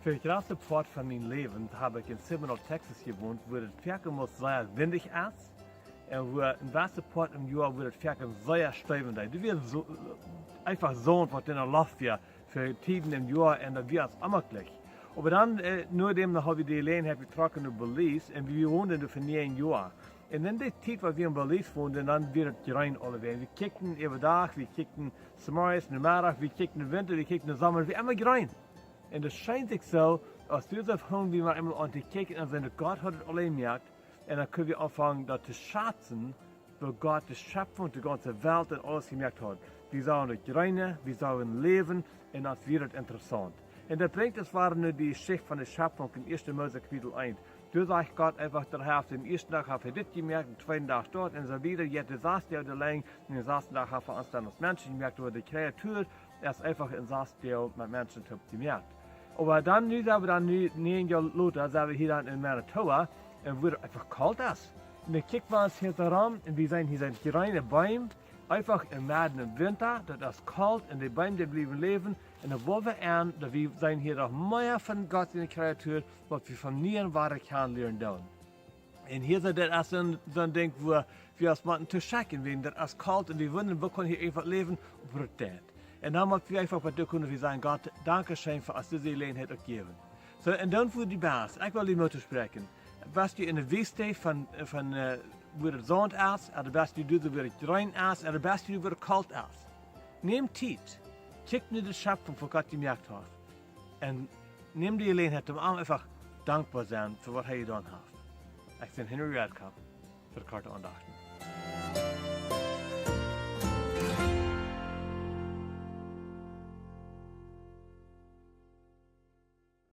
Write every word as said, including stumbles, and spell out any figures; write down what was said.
De jratste Poat von mien Läwen hab ekj en Seminole, Texas jewont, wua daut foaken sea windich es. Un wua en jratste Poat em Joa, wua daut foaken sea steewen deed. Daut wia soo, eefach Saunt, waut en de Loft wia, fa Tieden em Joa, un daut wia ons onmäajlich. Oba dan, äh, no däm, dan haud wie de Jeläajenheit, wie trocken no Belize, un wie wonden doa fa näajen Joa. Un en de Tiet, waut wie en Belize wonden, dan wia daut jreen aulewäajen. Wie kjikjten äwadach, wie kjikjten zemorjes, nomeddach, wie kjikjten em Winta, wie kjikjten em Somma, wia emma jreen. Un daut schient sikj soo, aus du daut fungen, wie mau emol aun to kjikjen un seenen, daut Gott haud daut auleen jemoakt. Un dan kjenn wie aunfangen, daut to schazen, woo Gott de Schepfunk, de gaunze Welt un aules jemoakt haud. Wie sagen daut jreene, wie sagen Läwen, un daut wia daut interessaunt. Un daut brinjt ons wada no de Jeschicht von de Schepfunk en Ieeschte Mose Kapitel eent. Doa sajcht Gott eefach, daut hee haft dän ieeschten Dach haft hee dit jemoakt, dän tweeden Dach daut, un soo wieda, jeit de sas Doag de Lenjd, un dän sasten Dach haft hee ons dan aus Menschen jemoakt, oba de Kreatua es eefach en sas Doag met Menschen toop jemoakt. Oba dan, nu sent wie dan nu näajen Joa lota, sent wie hia dan en Manitoba, un wua daut eefach kolt es. Un dan kjikj wie ons hia soo rom, un wie seenen hia sent jreene Beem, eefach em medden em Winta, daut es kolt, un de Beem, dee bliewen läwen, un dan woa wie aun, daut wie seenen hia noch mea von Gott siene Kreatua, waut wie von nieen wada kjanen lieren doonen. Un hia soo, daut es soon, soon Dinkj, wua wie ons motten to schekjen, wan daut es kolt un wie wundren, woo kaun hia eefach läwen, oba daut deit. Un dan mott wie eefach waut doonen, wie sajen, Gott, dankscheen fa ons dise Jeläajenheit uk jäwen. Soo, un dan fa die best, ekj well die Moot toospräakjen. Best du en de Wiest von, von, äh, wua daut Saunt es, ooda best du doa, wua daut jreen es, ooda best du, wua daut kolt es? Nem Tiet, kjikj no de Schepfunk, waut Gott jemoakt haft. Un nem de Jeläajenheit, om am eefach dankboa sennen fa waut hee jedonen haft. Ekj sie Henry Redkop, fa de Korte Aundachten.